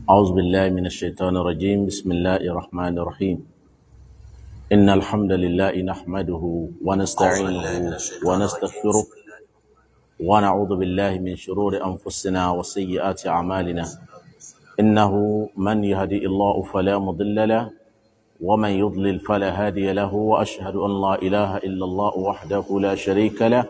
أعوذ بالله من الشيطان الرجيم. بسم الله الرحمن الرحيم. إن الحمد لله نحمده ونستعينه ونستغفره ونعوذ بالله من شرور أنفسنا وسيئات أعمالنا. إنه من يهدي الله فلا مضل له ومن يضلل فلا هادي له، وأشهد أن لا إله إلا الله وحده لا شريك له،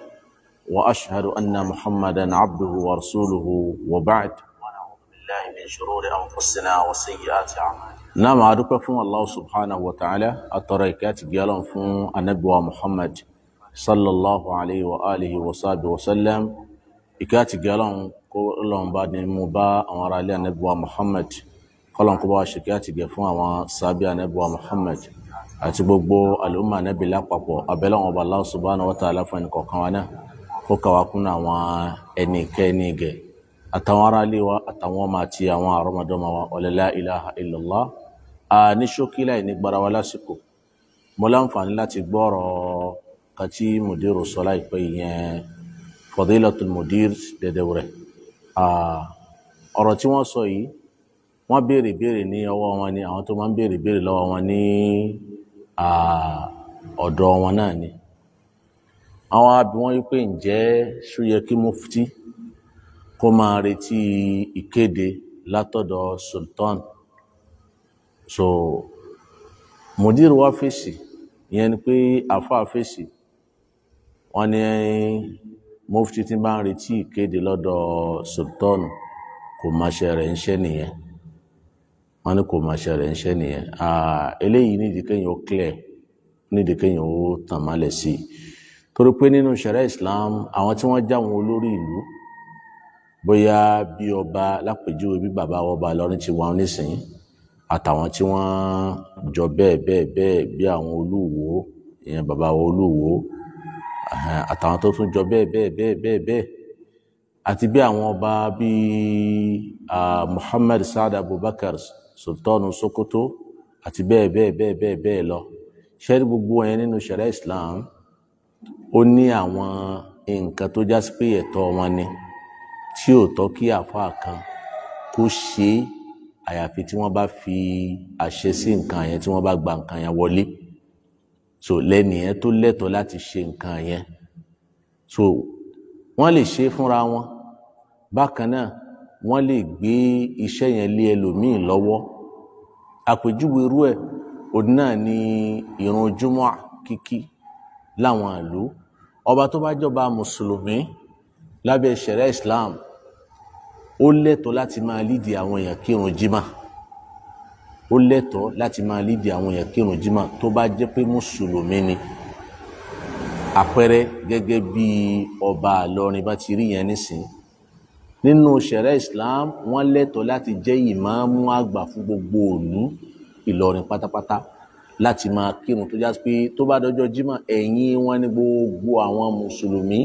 وأشهد أن محمدا عبده ورسوله، وبعد. ونعوذ بالله من شرور أنفسنا وسيئات أعمالنا. نعم، أدوك فون الله سبحانه وتعالى الطريقات قالوا فون النبي محمد صلى الله عليه وآله وصحبه وسلم. إكات قالوا كلهم بعد مبا أمر على النبي محمد kọlọ́n kó bá wa ṣèké àtìgẹ̀ fún àwọn sábẹ́ anábíwá Muhammad àti gbogbo àlùmọ́ anábì lápapọ̀. Abẹ́lẹ́wọ̀n ọba Allah subhanahu wa ta'ala fún ẹnìkọ̀ọ̀kan wa náà kó kàwá kún àwọn ẹni ìkẹ́ ẹni ìgẹ̀ àtàwọn ará ilé wa àtàwọn ọmọ àti àwọn àrọ́mọdọ́mọ wa. La ilaha illallah. Ní ṣókí láì ní gbára wa lásìkò, mo láǹfààní láti gbọ́rọ̀ kàtí mùdírù sọ láìpẹ́, ìyẹn Fadilatul Mudir Dẹ̀dẹ̀wẹ̀rẹ̀. Ọ̀rọ̀ tí wọ́n sọ yìí, wọ́n béèrè béèrè ní ọwọ́ wọn ni àwọn tó máa ń béèrè béèrè lọ́wọ́ wọn ní ọ̀dọ̀ wọn náà ni. Àwọn àbí wọ́n wípé ǹjẹ́ ṣó yẹ kí mufti kó máa retí ìkéde látọ̀dọ̀ sultan? So mudir wa fèsì, ìyẹn ni pé àfáà fèsì, wọ́n ní mufti tí bá ń retí ìkéde lọ́dọ̀ sultan kò máa ṣe rẹ̀ ń ṣe nìyẹn. Wọ́n ní kò máa ṣe rẹ̀ ń ṣe nìyẹn. Eléyìí nídìí kéèyàn ó clear, nídìí kéèyàn ó tàn mọ́lẹ̀ sí i, torí pé nínú ṣẹ̀ríà Islam àwọn tí wọ́n já wọn olórí ìlú, bóyá bí ọba lápèjúwe bí bàbá ọba Ìlọrin ti wà nísìnyí, àtàwọn tí wọ́n jọ bẹ́ẹ̀ bẹ́ẹ̀ bẹ́ẹ̀ bí àwọn olúwo, ìyẹn bàbá olúwo, àtàwọn tó tún jọ bẹ́ẹ̀ bẹ́ẹ̀ bẹ́ẹ̀ bẹ́ẹ̀ bẹ́ẹ̀, àti bí àwọn ọba bíi Muhammad Saad Abubakar Sultanu Sokoto àti bẹ́ẹ̀ bẹ́ẹ̀ bẹ́ẹ̀ bẹ́ẹ̀ bẹ́ẹ̀ lọ. Ṣẹ́rí gbogbo yẹn nínú ṣẹ̀ríà Islam ó ní àwọn nǹkan tó já sí pé ẹ̀tọ́ wọn ni tí ò tọ́ kí àfáà kan kó ṣe é, àyàfi tí wọ́n bá fi àṣẹ sí nǹkan yẹn, tí wọ́n bá gba nǹkan yẹn wọlé. So lẹ́nu yẹn tó lẹ́tọ̀ọ́ láti ṣe nǹkan yẹn, so wọ́n lè ṣe é fúnra wọn. Bákan náà wọ́n lè gbé iṣẹ́ yẹn lé ẹlòmíì lọ́wọ́. Àpèjúwe irú ẹ̀ òun náà ni ìrun júmọ́ kíkí láwọn ìlú. Ọba tó bá jọba mùsùlùmí lábẹ́ ṣẹ̀ríà Islam ó lẹ́tọ̀ọ́ láti máa lídìí àwọn èèyàn kírun jímà. Ó lẹ́tọ̀ọ́ láti máa lídìí àwọn èèyàn kírun jímà tó bá jẹ́ pé mùsùlùmí ni. Àpẹẹrẹ gẹ́gẹ́ bí ọba Ìlọrin bá ti rí yẹn nísìnyí, nínú ṣẹ̀ríà Islam wọ́n lẹ́tọ̀ọ́ láti jẹ́ ìmáàmù àgbà fún gbogbo ìlú Ìlọrin pátápátá láti máa kírun, tó jásí pé tó bá dọjọ́ jímọ̀ ẹ̀yìn wọn ní gbogbo àwọn mùsùlùmí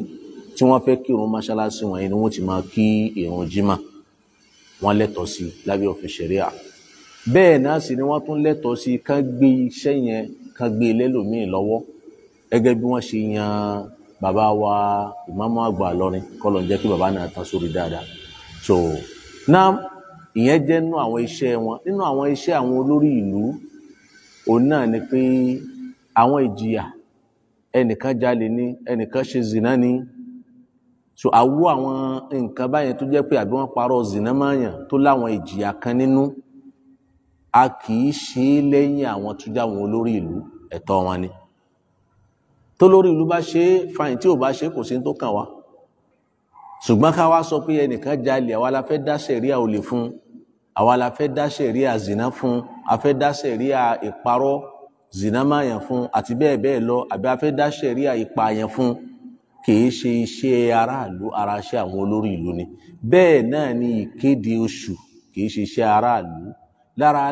tí wọ́n fẹ́ kírun mọ́ṣáláṣí wọn ni wọ́n ti máa kí ìrun jímọ̀. Wọ́n lẹ́tọ̀ọ́ sí lábẹ́ òfin ṣẹ̀ríà. Bẹ́ẹ̀ náà sì ni wọ́n tún lẹ́tọ̀ọ́ sí kán gbé iṣẹ́ yẹn, kán gbé lẹ́lòmíì lọ́wọ́, gẹ́gẹ́ bí wọ́n ṣe yan bàbá wa ìmáàmù àgbà Ìlọrin, kọ́lọ̀ ń jẹ́ kí bàbá náà tán sórí dáadáa. So náà ìyẹn jẹ́ nínú àwọn iṣẹ́ wọn. Nínú àwọn iṣẹ́ àwọn olórí ìlú òun náà ni pé àwọn ìjìyà, ẹnìkan jalè ní, ẹnìkan ṣe zìnà ní, so àwọ àwọn nǹkan báyẹn tó jẹ́ pé àbí wọ́n parọ́ zìnà máyàn tó láwọn ìjìyà kan nínú, a kì í ṣe é lẹ́yìn àwọn tó jẹ́ àwọn olórí ìlú, ẹ̀tọ́ wọn ni. Tó lórí ìlú bá ṣe é fàyìn, tí ò bá ṣe é kò sí tó kàn wá. Ṣùgbọ́n ká wá sọ pé ẹnìkan jalè, àwa la fẹ́ dá ṣẹ̀ríà olè fún, àwa la fẹ́ dá ṣẹ̀ríà zìnà fún, a fẹ́ dá ṣẹ̀ríà ìparọ́ zìnà máyàn fún àti bẹ́ẹ̀ bẹ́ẹ̀ lọ, àbí a fẹ́ dá ṣẹ̀ríà ìpààyàn fún, kìí ṣe iṣẹ́ aráàlú, ara iṣẹ́ àwọn olórí ìlú ni. Bẹ́ẹ̀ náà ni ìkéde oṣù kìí ṣe iṣẹ́ aráàlú. Lára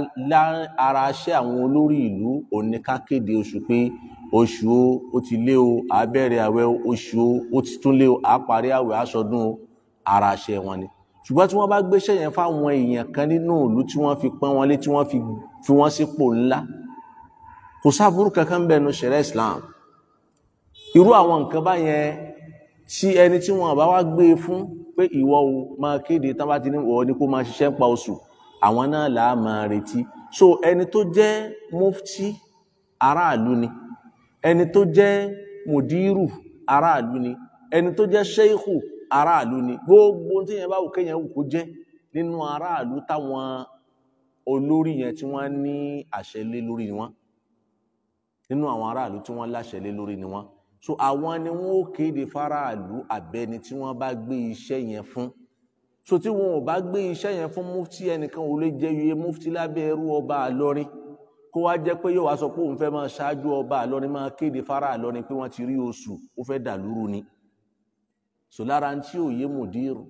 ara iṣẹ́ àwọn olórí ìlú òun ni ká kéde oṣù pé oṣù ó ti lé o, à bẹ̀rẹ̀ àwẹ̀ oṣù ó ti tún lé o, à parí àwẹ̀ aṣọdún o, ara iṣẹ́ wọn ni. Ṣùgbọ́n tí wọ́n bá gbéṣẹ́ yẹn fáwọn èèyàn kan nínú ìlú tí wọ́n fi pọ́n wọn lé, tí wọ́n fi wọ́n sípò ńlá, kò sáburú kankan bẹ́ẹ̀ nu ṣẹ̀ríà Islam. Irú àwọn nǹkan báyẹn tí ẹni tí wọ́n bá wá gbé e fún pé ìwọ o máa kéde, tán bá ti ní ìwọ ni kó máa ṣiṣẹ́ pa oṣù, Àwọn náà là á máa retí. So ẹni tó jẹ́ mufti aráàlú ni, ẹni tó jẹ́ mùdírù aráàlú ni, ẹni tó jẹ́ sheikhu aráàlú ni. Gbogbo tí yẹn bá wù kéèyàn wù kó jẹ́ nínú aráàlú táwọn olórí yẹn tí wọ́n ní àṣẹ lé lórí ni wọ́n, nínú àwọn aráàlú tí wọ́n láṣẹ lé lórí ni wọ́n. So àwọn ni wọ́n ó kéde fáráàlú àbẹ́ni tí wọ́n bá gbé iṣẹ́ yẹn fún. So tí wọn ò bá gbé iṣẹ́ yẹn fún mufti, ẹnìkan ò lè jẹ́ iye mufti lábẹ́ ẹrú ọba Ìlọrin kó wá jẹ́ pé yóò wá sọ pé òun fẹ́ máa ṣáájú ọba Ìlọrin máa kéde fáráàlú ni pé wọ́n ti rí oṣù, ó fẹ́ dàlúrú ni. So lára tí òye mùdírù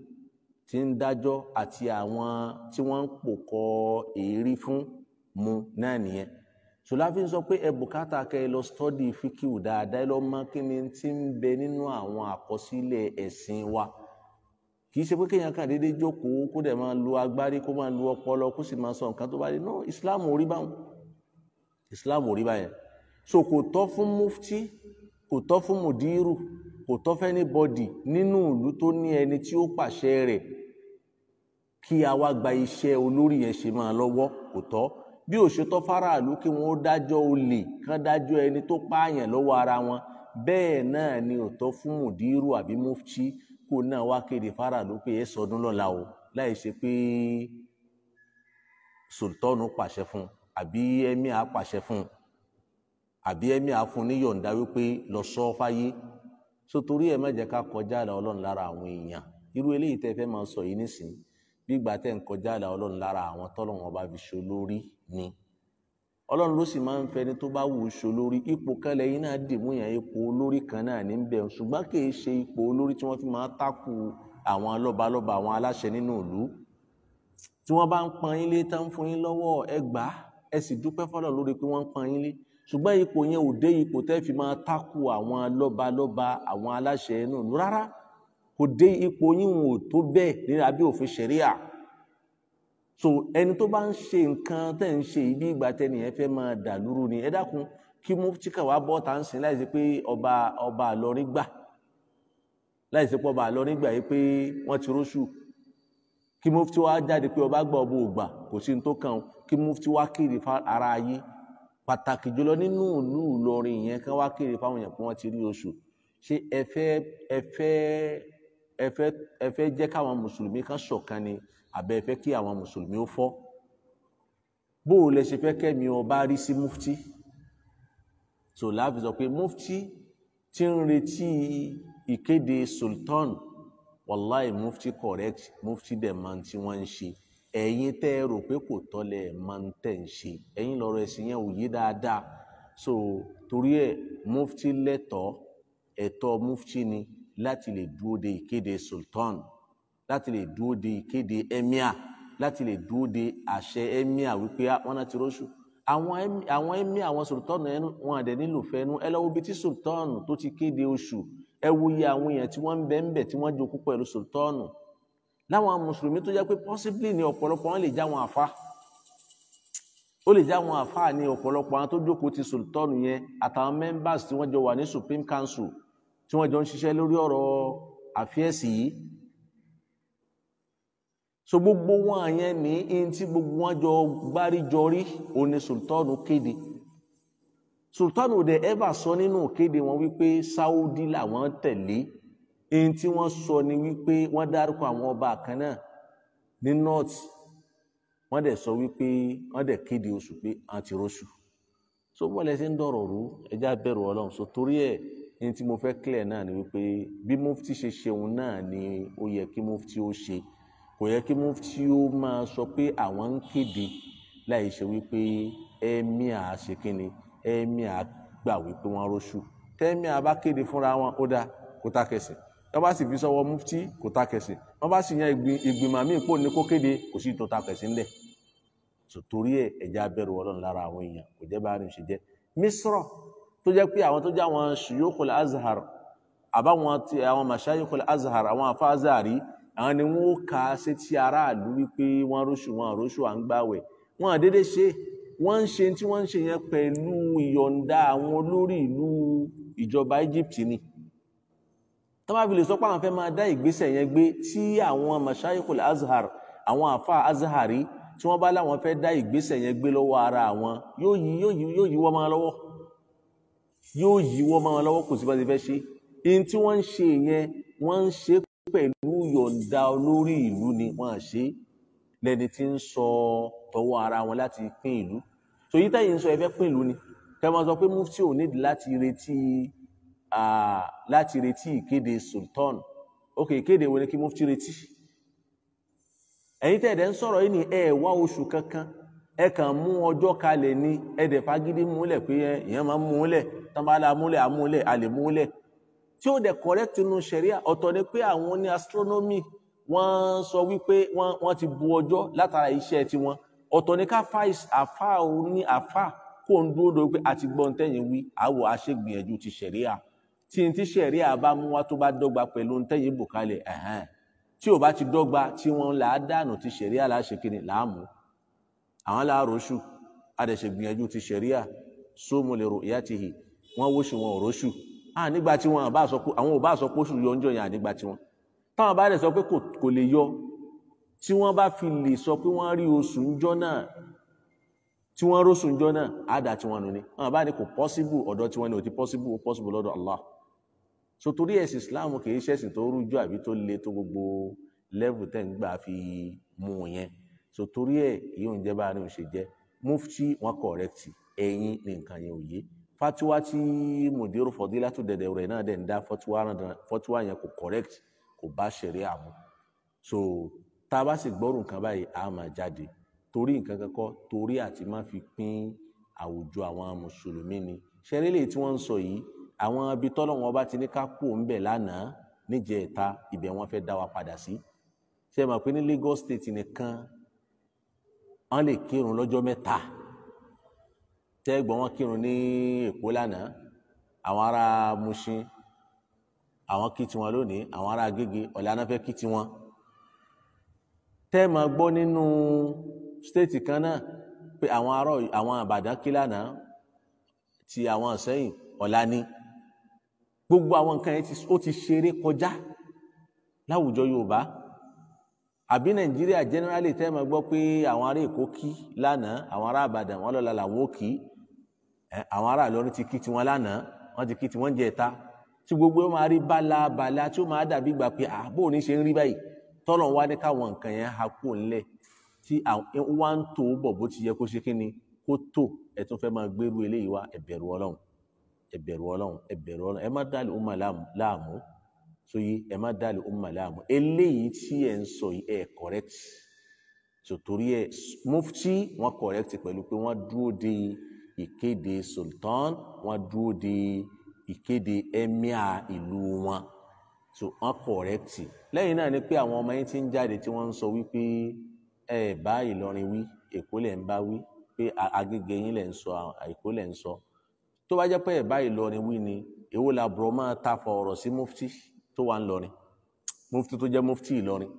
tí ń dájọ́ àti àwọn tí wọ́n ń pòkọ èérí fún mu náà nìyẹn. So láfi ń sọ pé ẹ bùkátà kẹ ẹ lọ stọ́dì fíkìú dáadáa, ẹ lọ mọ kí ni tí ń bẹ nínú àwọn àkọsílẹ̀ ẹ̀sìn wa. Kì í ṣe pé kéèyàn kàn déédéé jókòó kó dẹ̀ máa lo agbárí, kó máa lo ọpọlọ, kó sì máa sọ nǹkan tó bá dé. No, Islam ò rí báwọn, Islam ò rí báyẹn. So kò tọ́ fún mufti, kò tọ́ fún mùdírù, kò tọ́ fẹ́ anybody nínú ìlú tó ní ẹni tí ó pàṣẹ rẹ̀ kí a wá gba iṣẹ́ olórí yẹn ṣe máa lọ́wọ́. Kò tọ́. Bí ò ṣe tọ́ fáráàlú kí wọ́n ó dájọ́ olè, kán dájọ́ ẹni tó pààyàn lọ́wọ́ ara wọn, bẹ́ẹ̀ náà ni ò tọ́ fún mùdírù àbí mufti kó náà wá kéde fáráàlú pé ẹ sọdún lọ́la o, láì ṣe pé sultanu pàṣẹ fún, àbí emir pàṣẹ fún, àbí emir fún ní yọ̀ǹda wípé lọ sọ fáyé. So torí ẹ má jẹ́ ká kọjá àlà Ọlọ́run lára àwọn èèyàn. Irú eléyìí tẹ́ fẹ́ máa sọ yìí nísìnyí, bí ìgbà tẹ́ ń kọjá àlà Ọlọ́run lára àwọn tọ́lọ́run ọba fi ṣe olórí ni. Ọlọ́run ló sì máa ń fẹni tó bá wù ú ṣe olórí. Ipò kan lẹ́yìn náà dìmú yẹn, ipò olórí kan náà ní bẹ̀, ṣùgbọ́n kì í ṣe ipò olórí tí wọ́n fi máa tákù àwọn lọ́balọ́ba, àwọn aláṣẹ nínú ìlú. Tí wọ́n bá ń pọn yín lé, tán ń fún yín lọ́wọ́, ẹ gbà á, ẹ sì dúpẹ́ fọ́lọ́run lórí pé wọ́n ń pọn yín lé. Ṣùgbọ́n ipò yẹn ò dé ipò tẹ́ fi máa tákù àwọn lọ́balọ́ba, àwọn aláṣẹ inú ìlú rárá. Kò dé ipò yín ò tó bẹ́ẹ̀ ní abẹ́ òfin ṣẹ̀ríà. So ẹni tó bá ń ṣe nǹkan tẹ́ ń ṣe yìí bí ìgbà tẹ́nìyẹn fẹ́ máa dà lúrú ni. Ẹ dákun, kí mufti kà wá bọ́ ta ń sìn láì sí pé ọba Ìlọrin gbà, láì sí pé ọba Ìlọrin gbà yìí pé wọ́n ti róṣù. Kí mufti wá jáde pé ọba gbà, ọba ò gbà, kò sí ní tó kàn. Kí mufti wá kéde ara ayé, pàtàkì jùlọ nínú ìlú Ìlọrin yẹn, kán wá kéde fáwọn èèyàn pé wọ́n ti rí oṣù. Ṣé ẹ fẹ́ jẹ́ káwọn mùsùlùmí kan ṣọ̀kan ni, àbẹ́ ẹ fẹ́ kí àwọn mùsùlùmí ó fọ́? Bó o lẹ ṣe fẹ́ kẹ́mi ọba rí sí mufti? So láàfin sọ pé mufti tí ń retí ìkéde sultan, wàláì mufti correct, mufti dẹ̀ máa tí wọ́n ń ṣe. Ẹ̀yin tẹ́ ẹ rò pé kò tọ́lẹ̀ máa ń tẹ̀ ń ṣe, ẹ̀yin lọ́rọ̀ ẹ̀sìn yẹn ò yé dáadáa. So torí ẹ̀ mufti lẹ́tọ̀ọ́, ẹ̀tọ́ mufti ni láti lè dúró de ìkéde sultan, láti lè dúró de ìkéde emir, láti lè dúró de àṣẹ emir wípé wọ́n náà ti róṣù. Àwọn emir, àwọn sultan ẹnu wọn àdẹ nílò fẹ́nu. Ẹ lọ́wọ́ bí tí sultan tó ti kéde oṣù, ẹ wo iye àwọn èèyàn tí wọ́n ń bẹ ń bẹ tí wọ́n jókòó pẹ̀lú sultan. Láwọn mùsùlùmí tó jẹ́ pé possibly ní ọ̀pọ̀lọpọ̀ wọn lè já wọn àfa, ó lè já wọn àfa ní ọ̀pọ̀lọpọ̀ àwọn tó jókòó ti sultan yẹn àtàwọn members tí wọ́n jọ wà ní Supreme Council tí wọ́n jọ ń ṣiṣẹ́ lórí ọ̀rọ̀ àfíẹ́sì yìí. So gbogbo wọn yẹn ní in tí gbogbo wọn jọ gbáríjọrí òun ni sultan kéde. Sultan ò dẹ̀ ever sọ nínú kéde wọn wípé Saudi làwọn tẹ̀lé. In tí wọ́n sọ ni wípé wọ́n dárúkọ àwọn ọba kan náà ní north, wọ́n dẹ̀ sọ wípé wọ́n dẹ̀ kéde oṣù pé wọ́n ti róṣù. So bọ́ọ̀lù ẹ ṣe ń dọ̀rọ̀ rú, ẹja bẹ̀rù Ọlọ́run. So torí ẹ̀ ní tí mo fẹ́ clear náà ni wípé bí mufti ṣe ṣeun náà ni ó yẹ kí mufti ó ṣe. Kò yẹ kí mufti ó máa sọ pé àwọn ń kéde láì ṣe wípé emir ṣe kíni, emir gbà wípé wọ́n róṣù. Tẹ́míà bá kéde fúnra wọn, ó dáa, kó tákẹsẹ̀. Wọ́n bá sì fi sọ́wọ́ mufti, kó tákẹsẹ̀. Wọ́n bá sì yan ìgbìmọ̀ míì pò ní kó kéde, kò sí tó tákẹsẹ̀ ńlẹ̀. So torí ẹ̀ ẹ̀já bẹ̀rù Ọlọ́run lára àwọn èèyàn, kò jẹ́ bá rìn ṣe jẹ́. Misra tó jẹ́ pé àwọn tó jẹ́ àwọn shuyukhul Azhar, àbáwọn ti àwọn mashayikhul Azhar, àwọn afa Azhari, àwọn ni wọ́n kà á sétí aráàlú wípé wọ́n róṣù, wọ́n róṣù, à ń gbàwẹ̀. Wọ́n àdédé ṣe, wọ́n ń ṣe tí wọ́n ń ṣe yẹn pẹ̀lú ìyọ̀ǹda àwọn olórí ìlú ìjọba Egypt ni. Tó bá fi lè sọ pé àwọn fẹ́ máa dá ìgbésẹ̀ yẹn gbé tí àwọn mashayikhul Azhar, àwọn afa Azhari Tí wọ́n bá láwọn fẹ́ dá ìgbésẹ̀ yẹn gbé lọ́wọ́ ara àwọn, yóò yí wọ́n máa lọ́wọ́, yóò yí wọ́n máa lọ́wọ́, kò sí bá ti fẹ́ ṣe. Ihun tí wọ́n ń ṣe yẹn, wọ́n ń ṣe pẹ̀lú yọ̀ǹda olórí ìlú ni wọ́n ṣe, lẹ́ni tí ń sọ tọwọ́ ara wọn láti pín ìlú. So yí tẹ́yìn ń sọ ẹ fẹ́ pín ìlú ni. Kẹ́ máa sọ pé mufti ò nídìí láti retí ìkéde sultan. Ok, ìkéde wo ni kí mufti retí? Ẹ̀yin tẹ́ẹ̀dẹ̀ ń sọ̀rọ̀ yìí ni ẹ wá oṣù kankan, ẹ kàn mú ọjọ́ kalẹ̀ ni, ẹ dẹ̀ fagídí múlẹ̀ pé ìyẹn máa ń múlẹ̀, tán bá la múlẹ̀, àmúlẹ̀, a lè múlẹ̀. Tí ó dẹ̀ correct nínú ṣẹ̀ríà. Ọ̀tọ̀ ni pé àwọn ní astronomy wọ́n sọ wípé wọ́n ti bu ọjọ́ látara iṣẹ́ tiwọn. Ọ̀tọ̀ ni ká fa àfa ní àfa kó ń dúró dúró pé àti gbọ́n tẹ́yìn wí, àwọ̀ àṣegbìyànjú ti ṣẹ̀ríà. Tí n ti ṣẹ̀ríà bá mú wá tó bá dọ́gba pẹ̀lú ntẹ́yìn bò kalẹ̀, ẹ̀hẹ́n. Tí ò bá ti dọ́gba, tí wọ́n là á dànù ti ṣẹ̀ríà láṣẹ kiri làámú. Àwọn láàróṣù, àdẹ̀ṣègbìyànjú ti ṣẹ̀ríà, sómo lè rò ìyá ti hì, wọ́n wóṣù wọn ò róṣù. Nígbà tí wọn bá sọ pé àwọn ò bá sọ pé oṣù yọ ń jọ yẹn, nígbà tí wọn táwọn bá dẹ̀ sọ pé kò lè yọ, tí wọ́n bá fi lè sọ pé wọ́n rí oṣù ńjọ́ náà, tí wọ́n róṣù ńjọ́ náà, àdá tí wọ́n nù ni. Wọn bá ní kò possible, ọ̀dọ̀ tí wọ́n ní ò ti possible, ó possible lọ́dọ̀ Allah. So torí ẹ̀sìn Islam kì í ṣẹ̀sìn tó rújú àbí tó le tó gbogbo level tẹ́ ń gbà fi mú un yẹn. So torí ẹ̀ yìí ò ń jẹ́ bá a ní ò ṣe jẹ́. Mufti wọn correct, ẹ̀yin ní nǹkan yẹn ò yé. Fatiwa tí Mudiru Fadilatu dẹ̀dẹ̀ rẹ̀ náà dẹ̀ ń dá fatiwa yẹn kò correct, kò bá ṣẹ̀ríà mu. So tá a bá sì gbọ́rù nǹkan báyìí, a máa jáde torí nǹkan kankan, torí àti má fi pín àwùjọ àwọn mùsùlùmí ni. Ṣẹ̀ríà tí wọ́n ń sọ yìí, àwọn ibi tọ́lọ́ wọn bá ti ní ká kú ń bẹ̀ lánàá níjẹ̀ẹ́ta, ibẹ̀ wọ́n fẹ́ dá wa padà sí. Ṣé ẹ mọ̀ pé ní Lagos State nìkan wọ́n lè kírun lọ́jọ́ mẹ́ta? Tẹ́gbọ́n wọn kírun ní Èkó lánàá, àwọn ará Mushin àwọn kí tiwọn lónìí, àwọn ará Agége ọ̀la náà fẹ́ kí tiwọn. Tẹ́ máa gbọ́ nínú stéètì kan náà pé àwọn ará àwọn Ìbàdàn kí lánàá, ti àwọn Ìṣẹ́yìn ọ̀la ni. Gbogbo àwọn nǹkan yẹn ó ti ṣeré kọjá láwùjọ Yorùbá àbí Nàìjíríà generally. Tẹ́ máa gbọ́ pé àwọn ará Èkó kí lánàá, àwọn ará Ìbàdàn wọn lọ́la làwọn ò kí, àwọn ará Ìlọrin ti kí tiwọn lánàá, wọ́n ti kí tiwọn jẹta, tí gbogbo ó máa rí bálabàla, tí ó máa dàbí gbà pé àbó ní ṣe ń rí báyìí. Tọ́lọ̀ wá ní káwọn nǹkan yẹn ha kú ńlẹ̀, tí wá ń tó bọ̀ bó ti yẹ kó ṣe kí ni kó tó. Ẹ tún fẹ́ máa gbérú eléyìí wá. Ẹ bẹ̀rù Ọlọ́run, ẹ bẹ̀rù Ọlọ́run, ẹ bẹ̀rù Ọlọ́run. Ẹ má dàlú umma láàmú. So yìí ẹ má dàlú umma láàmú. Eléyìí tí ẹ ń sọ yìí ẹ correct. So torí ẹ mufti wọn correct pẹ̀lú pé wọ́n dúró de ìkéde sultan, wọ́n dúró de ìkéde emir ìlú wọn. So wọ́n correct. Lẹ́yìn náà ni pé àwọn ọmọ yín ti ń jáde tí wọ́n ń sọ wípé ẹ bá Ìlọrin wí, Èkó lẹ̀ ń bá wí, pé Agége yín lẹ̀ ń sọ, Èkó lẹ̀ ń sọ. Tó bá jẹ́ pé ẹ bá Ìlọrin wí ni, èwo làbúrò máa ta fọ ọ̀rọ̀ sí mufti tó wà ńlọrin, mufti tó jẹ́ mufti Ìlọrin?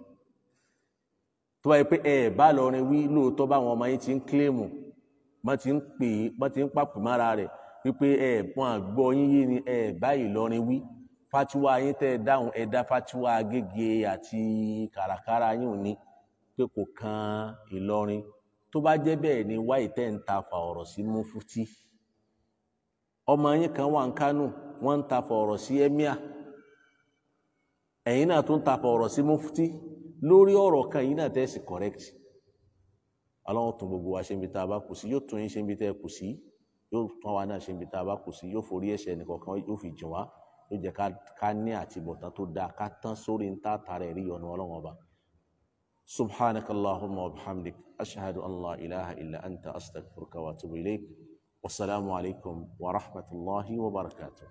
Tó bá yẹ pé ẹ bá Ìlọrin wí lóòótọ́, báwọn ọmọ yín ti ń kílèmù, wọ́n ti ń pè é, wọ́n ti ń pàpè mára rẹ̀ wípé ẹ wọ́n àgbọ̀ yín yé ni ẹ bá Ìlọrin wí, fatiwa yín tẹ́ ẹ dáhùn, ẹ dá fatiwa Agége àti kàràkàrà yín ò ní pé kò kan Ìlọrin. Tó bá jẹ́ bẹ́ẹ̀ ni wáyé tẹ́ ń ta fa ọ̀rọ̀ sí mufti? Ọmọ yín kan wà ń Kánò, wọ́n ń ta fa ọ̀rọ̀ sí emir, ẹ̀yin náà tún ta fa ọ̀rọ̀ sí mufti lórí ọ̀rọ̀ kan yìí náà tẹ́ sì correct. Ọlọ́run tún gbogbo wa ṣe níbi tá a bá kù sí, yóò tún yín ṣe níbi tẹ́ ẹ kù sí, yóò tún àwa náà ṣe níbi tá a bá kù sí, yóò forí ẹ̀ṣẹ̀ nìkọ̀ọ̀kan yóò fi jìn wá, yóò jẹ́ ká ní àtibọ̀tán tó dáa, ká tán sórí ń tààtà rẹ̀ rí ọ̀nà Ọlọ́run ọba. Subhanaka Allahumma wa bihamdik, ashhadu an la ilaha illa anta, astaghfiruka wa atubu ilayk. Wasalaamu alaykum wa rahmatulahi wa barakatuh.